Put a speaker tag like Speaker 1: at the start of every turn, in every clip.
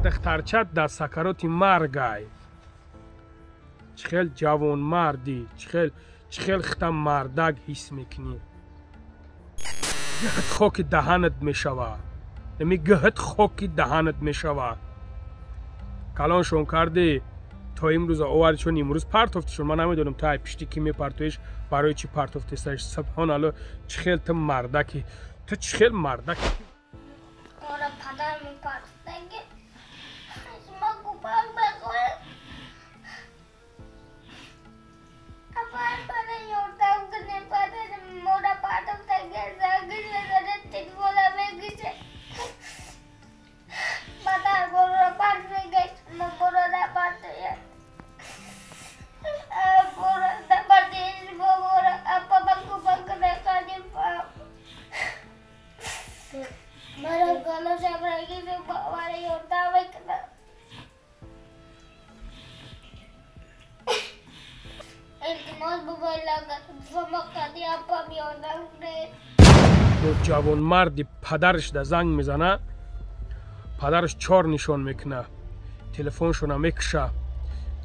Speaker 1: Духтарчат дар сакароти маргай. Чӣ хел ҷавонмардӣ, чӣ хел хита мардак ҳис мекунӣ. Гиҳат хоки даҳанат мешава. Нами гиҳат хоки даҳанат мешава. Калоншон кардӣ то имрӯза овардишон, имрӯз партофтишон. Ман намедонам та пишти ки мепартоиш, барои чӣ партофтесаш. Субҳоналло, чӣ хел ту мардаки, ту чӣ хел мардаки. Ҷавонмарди падараш да занг мезана, падараш чор нишон мекуна, телефоншона мекуша,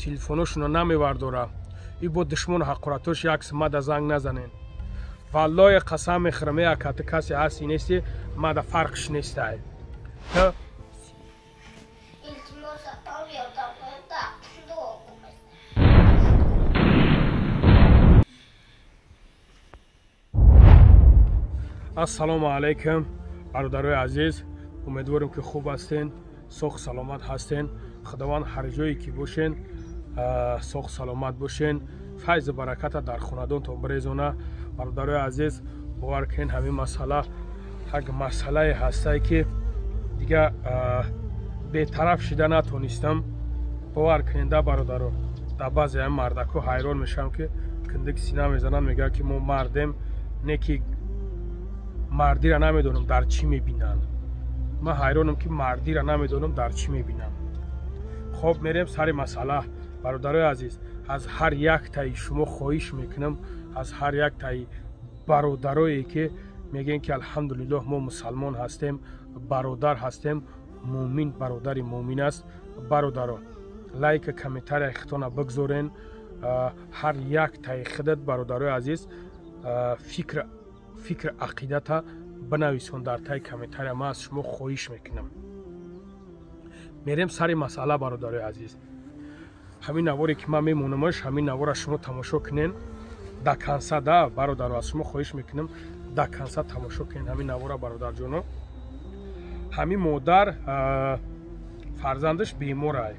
Speaker 1: телефоношона намевардора. И бо душмону ҳақоратош якс мада занг назанен. Валлои қасам мехӯрам, яка ту касе ҳасти нести, мада фарқш нестай. Ассалому алайкум, бародарои азиз, умедворем ки хуб ҳастен, соғ саломат ҳастен. Худованд ҳар ҷое ки бошен, соғ саломат бошен, файзу бараката дар хонадонтон бирезона. Бародарои азиз, бовар кунед, ҳамин масъала як масъалае ҳастае ки дига бетараф шида натонистам. Бовар кунед, да бародаро, дар баъзе ҳамин мардако ҳайрон мешавам ки киндик сина мезананд, мегӯянд ки мо мардем, не ки мардира намедонам дар чӣ мебинанд. Ман ҳайронам ки мардира намедонам дар чӣ мебинанд. Хоб, мерем сари масъала. Бародарои азиз, аз ҳар яктаи шумо хоҳиш мекунам, аз ҳар яктаи бародарое ки мегӯянд ки алҳамдулиллоҳ мо мусалмон ҳастем, бародар ҳастем, мӯмин бародари мӯмин аст. Бародаро, лайка, комментария хитона бигзорен. Ҳар яктаи худат, бародарои азиз, фикр ақидата бинависон дар таи комментария. Ман аз шумо хоҳиш мекунам. Мерем сари масъала, бародарои азиз. Ҳамин наворе ки ман мемонамаш, ҳамин навора шумо тамошо кунен да конса. Да бародаро, аз шумо хоҳиш мекунам, да конса тамошо кунен ҳамин навора, бародарҷоно. Ҳамин модар фарзандаш беморай,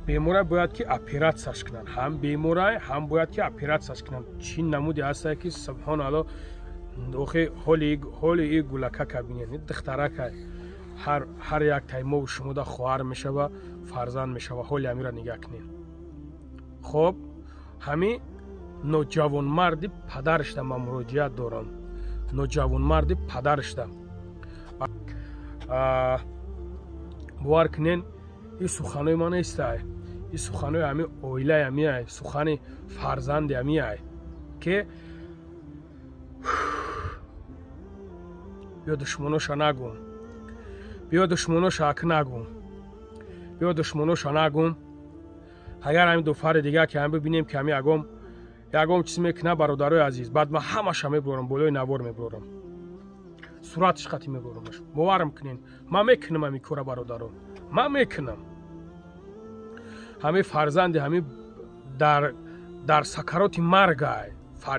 Speaker 1: беморай бояд ки оператсияш кунанд. Ҳам беморай, ҳам бояд ки оператсияш кунанд. Чӣ намуде ҳастае ки субҳоналло, охи ҳоли и гулакака бинед, духтаракай. Ҳар як таи мову шумода хоҳар мешава, фарзанд мешава. Ҳоли ҳамира нигаҳ кунед. Хоб, ҳами ноҷавонмарди падарашда ман муроҷиат дорам. Ноҷавонмарди падарашда бовар кунед, ин суханои ман нестай, ин суханои ҳами оилаи ҳамиай, сухани фарзанди ҳамиай ки биё душмоноша нагум, биё душмоноша ак нагум, биё душмоноша нагум. Агар ҳамин дуфари дигар ки ҳам бибинем ки ҳами ягом чиз мекуна, бародарои азиз, баъд ман ҳамаша мебурам, болои навор мебурам, суратш қатӣ мебурамаш. Боварам кунед, ман мекунам ҳамин кора, бародаро, ман мекунам. Ҳамин фарзанди ҳамин дар сакароти маргай,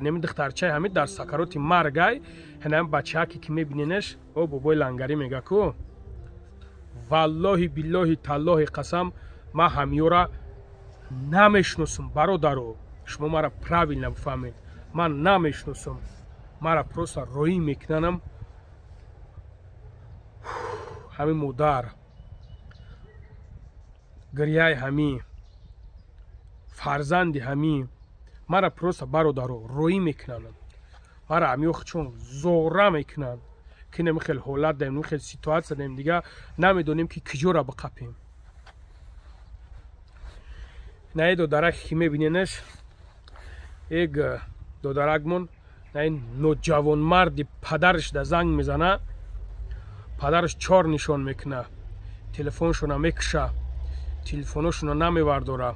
Speaker 1: неми духтарчаи ҳамин дар сакароти маргай. Ҳанам бачаке ки мебиненаш, о бобои лангарӣ мега ку, валлоҳи биллоҳи таллоҳи қасам, ман ҳамёра намешиносам. Бародаро, шумо мара правилно бифаҳмед, ман намешиносам, мара просто роӣ мекунанам. Ҳамин модар гиряи ҳамин фарзанди ҳамин мара просто, бародаро, роӣ мекунанд, мара ҳамиё чун зора мекунанд ки нами хел ҳолат даем, нами хел ситуатсия даем, дига намедонем ки киҷора биқапем. Наедо дарахе ки мебиненаш, Эг додаракмон ин ноҷавонмарди падараш да занг мезана, падараш чор нишон мекуна, телефоншона мекуша, телефоношона намевардора.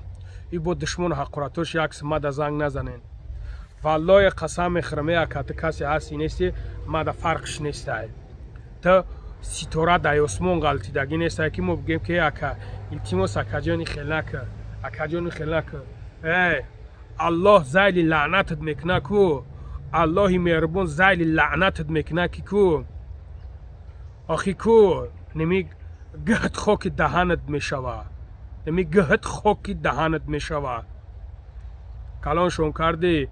Speaker 1: И бо душмону ҳақоратош якс мада занг назанен. Валлоҳи қасам мехӯрам, ака ту касе ҳасти нести, мада фарқш нестай. Ту ситора дар осмон ғалтидагӣ нестай, ки мо бигӯем ки ака илтимос, акаҷони хел нака, акаҷони хел нака. Э Аллоҳ зайли лаънатат мекуна ку, Аллоҳи меҳрубон зайли лаънатат мекуна ки ку, охи ку неми гӯҳат хоки даҳанат мешава, неми гӯҳат хоки даҳанат мешава. Калоншон кардӣ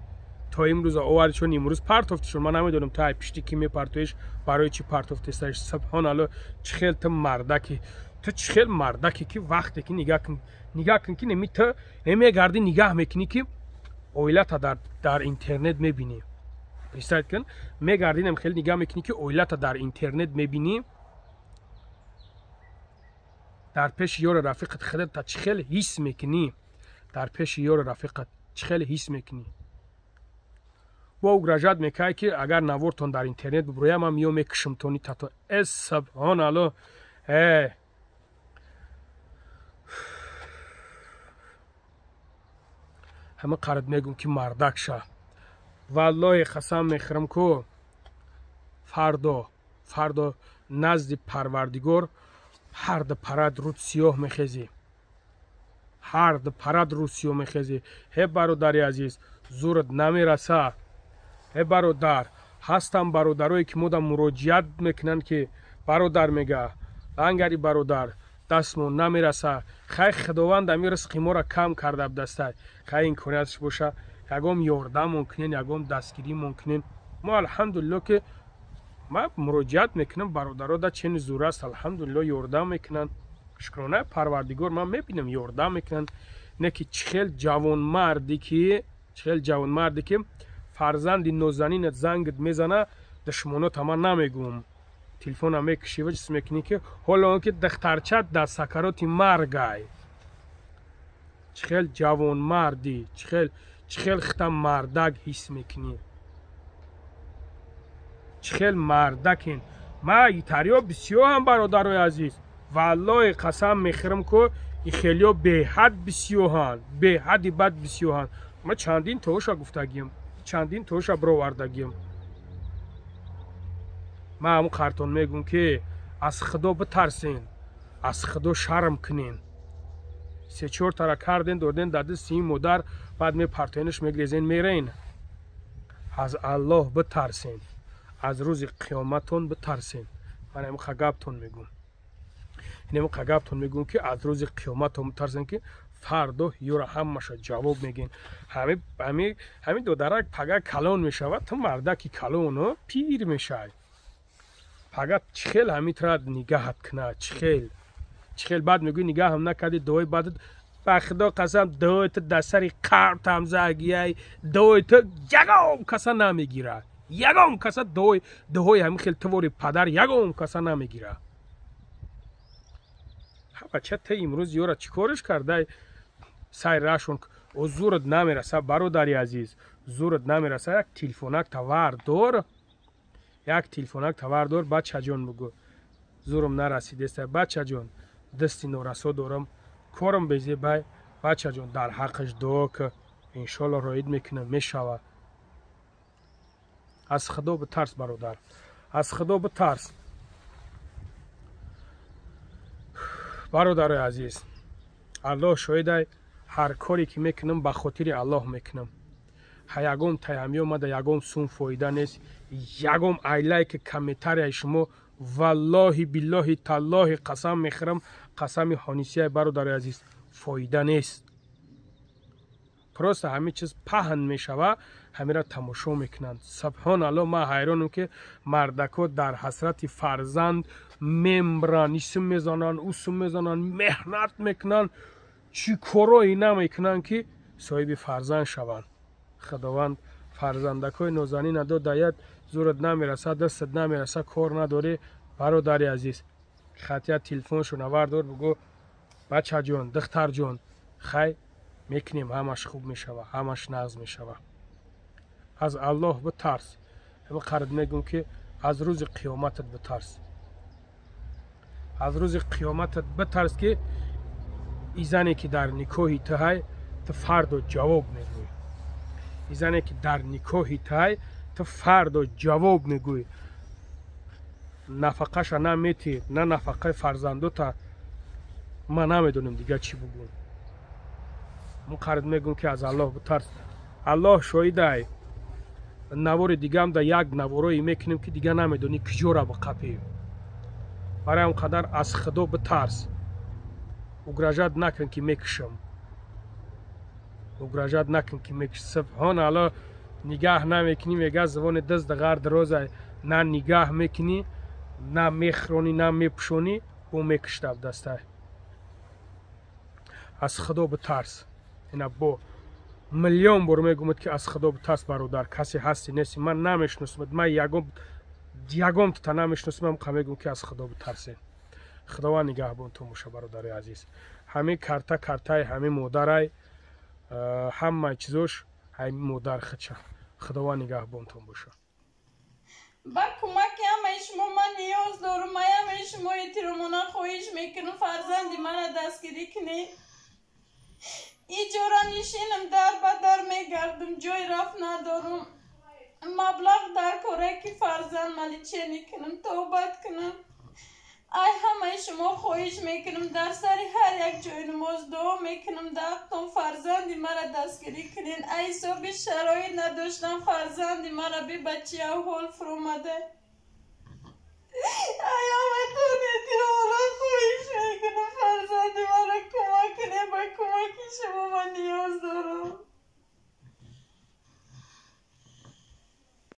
Speaker 1: то имрӯза оварди, чун имрӯз партофтишон. Ман намедонам ту ай пишти ки мепартоиш, барои чӣ партофтесаш. Субҳоналло, чӣ хел ту мардаки, ту чӣ хел мардаки, ки вақте ки нигаҳ кун, нигаҳ кун, ки неми ту мегардӣ, нигаҳ мекунӣ, ки оилата дар интернет мебинӣ. Представь кун, мегардӣ, нем хеле нигаҳ мекунӣ, ки оилата дар интернет мебинӣ, дар пеши ёру рафиқат худата чӣ хел ҳис мекунӣ, дар пеши ёру рафиқат чӣ хел ҳис мекунӣ. Бо угрожать мекай, ки агар навортон дар интернет буброям, ман миём мекушам тони тато. Э субҳоналло, э ҳама қариб мегӯм, ки мардак ша. Валлоҳи қасам мехӯрам ку, фардо фардо назди Парвардигор ҳарду парад рӯд сиёҳ мехезӣ, ҳарду парад рӯд сиёҳ мехезӣ. Ҳе бародари азиз, зурат намераса. Ҳе бародар, ҳастам бародарое, ки мода муроҷиат мекунанд, ки бародар мега, лангари бародар, дастмон намераса. Хай Худованд ами ризқи моро кам карда будастай, хай имконияташ боша, ягом ёрдамон кунен, ягом дастгиримон кунен. Мо алҳамдулилло, ки ман муроҷиат мекунам бародаро да чени зур аст, алҳамдулилло ёрдам мекунанд. Шукронаи Парвардигор, ман мебинам, ёрдам мекунанд. Не ки чӣ хел ҷавонмарде ки, чӣ хел ҷавонмарде, ки фарзанди нозанинат зангат мезана, душмонота ман намегӯм, телефона мекушӣ ва чиз мекунӣ, ки ҳоло он ки духтарчат дар сакароти маргай. Чӣ хел ҷавонмардӣ, чӣ хел хита мардак ҳис мекунӣ, чӣ хел мардакин. Ма итариё бисёрам, бародарои азиз, валлоҳи қасам мехӯрам ку, и хелиё беҳад бисёранд, беҳади бад бисёранд. Ма чандин тоша гуфтагием, чандин тоша бировардагием. Ман ҳамун қартон мегӯм, ки аз Худо битарсен, аз Худо шарм кунен. Се-чор тара карден, доден дар дасти ин модар, баъд мепартоенаш, мегрезен, мерен. Аз Аллоҳ битарсен, аз рӯзи қиёматон битарсен. Ман ҳамин гаптон мегӯм, инами гаптон мегӯм, ки аз рӯзи қиёматон битарсен, ки фардо ёра ҳамаша ҷавоб мегӯен. Ҳамин додарак пага калон мешавад, ту мардаки калоно пир мешавӣ, пага чӣ хел ҳамитра нигаҳат кунад, чӣ хел, чӣ хел. Баъд мегӯӣ, нигаҳам накардӣ, дуои баъд, ба Худо қасам, дуои ту дар сари қартам загияй, дуои ту ягон каса намегирад, ягон каса дуои ҳамин хел тувори падар ягон каса намегирад. Бача, ту имрӯз ёра чӣ кориш кардай? Сай рашон, о зурат намераса, бародари азиз, зурат намераса, як телефонак тавар дор, як телефонак тавар дор, бачаҷон бугӯ, зурам нарасидеста, бачаҷон, дасти норасо дорам, корам безебай, бачаҷон, дар ҳаққаш дуо ки, иншолло роид мекунам, мешава. Аз Худо битарс, бародар, аз Худо битарс. Бародарои азиз, Аллоҳ шоҳидай, ҳар коре ки мекунам, ба хотири Аллоҳ мекунам. Ҳа ягом таямё мада ягом сум фоида нест, ягом айлайки комментарияи шумо, валлоҳи биллоҳи таллоҳи қасам мехӯрам, қасами ҳонисияи, бародарои азиз, фоида нест. Просто ҳамин чиз паҳн мешава, ҳамира тамошо мекунанд. Субҳон Алло, ман ҳайронам, ки мардако дар ҳасрати фарзанд мемранд, исм мезананд, усм мезананд, меҳнат мекунанд, чӣ корое намекунанд, ки соҳиби фарзанд шаванд. Худованд фарзандакҳои нозанина додаят, зурат намераса, дастат намераса, кор надорӣ, бародари азиз, хатия телефоншона вардор, бугӯ, бачаҷон, духтарҷон, хай мекунем, ҳамаш хуб мешава, ҳамаш нағз мешава. Аз Аллоҳ битарс. Ҳама қард мегӯм, ки аз рӯзи қиёматат битарс, аз рӯзи қиёматат битарс, ки и зане ки дар никоҳи туҳай, ту фардо ҷавоб мегӯӣ. И зане ки дар никоҳи туҳай, ту фардо ҷавоб мегӯӣ. Нафақаша на метӣ, на нафақаи фарзандота. Ман намедонам, дига чӣ бугӯм. Мо қард мегӯм, ки аз Аллоҳ битарс. Аллоҳ шоҳидай. Навори дигам да як наворое мекунем, ки дига намедонӣ киҷора биқапӣ. Барои он қадар аз Худо битарс. Угрожать накун, ки мекушам, угрожать накун, ки мекуш. Субҳон Алло, нигаҳ намекунӣ. Мега, забони дизд ғард роза. На нигаҳ мекунӣ, на мехӯронӣ, на мепӯшонӣ, ӯ мекуштаб дастай. Аз Худо битарс. Ина бо миллион бор мегӯмад, ки аз Худо битарс. Бародар, касе ҳасти, нести, ман намешиносам, ман ягон тута намешиносам, қа мегӯм, ки аз Худо битарсем. Худованд нигаҳбонтон боша, бародари азиз. Ҳамин карта картаи ҳамин модарай, ҳамаи чизош ҳамин модар хича. Худованд нигаҳбонтон боша.
Speaker 2: Ба кӯмаки ҳамаи шумо ман ниёз дорам. Ман ҳамаи шумо эҳтиромона хоҳиш мекунам, фарзанди мана дастгирӣ кунед. Иҷоранишинам, дар ба дар мегардам, ҷой рафт надорам. Маблағ дар коре, ки фарзанд ма лечение кунам, табобат кунам. Ай ҳамаи шумо хоҳиш мекунам, дар сари ҳар як ҷои намоз дуо мекунам, даҳтон фарзанди мара дастгирӣ кунед. Ай ҳисоби шароит надоштан фарзанди мара бибачи аҳвол фуромада. Ай ҳаматон эҳтиромона хоҳиш мекунам, фарзанди мара кӯмак кунед. Ба кӯмаки шумо ман ниёз дорам.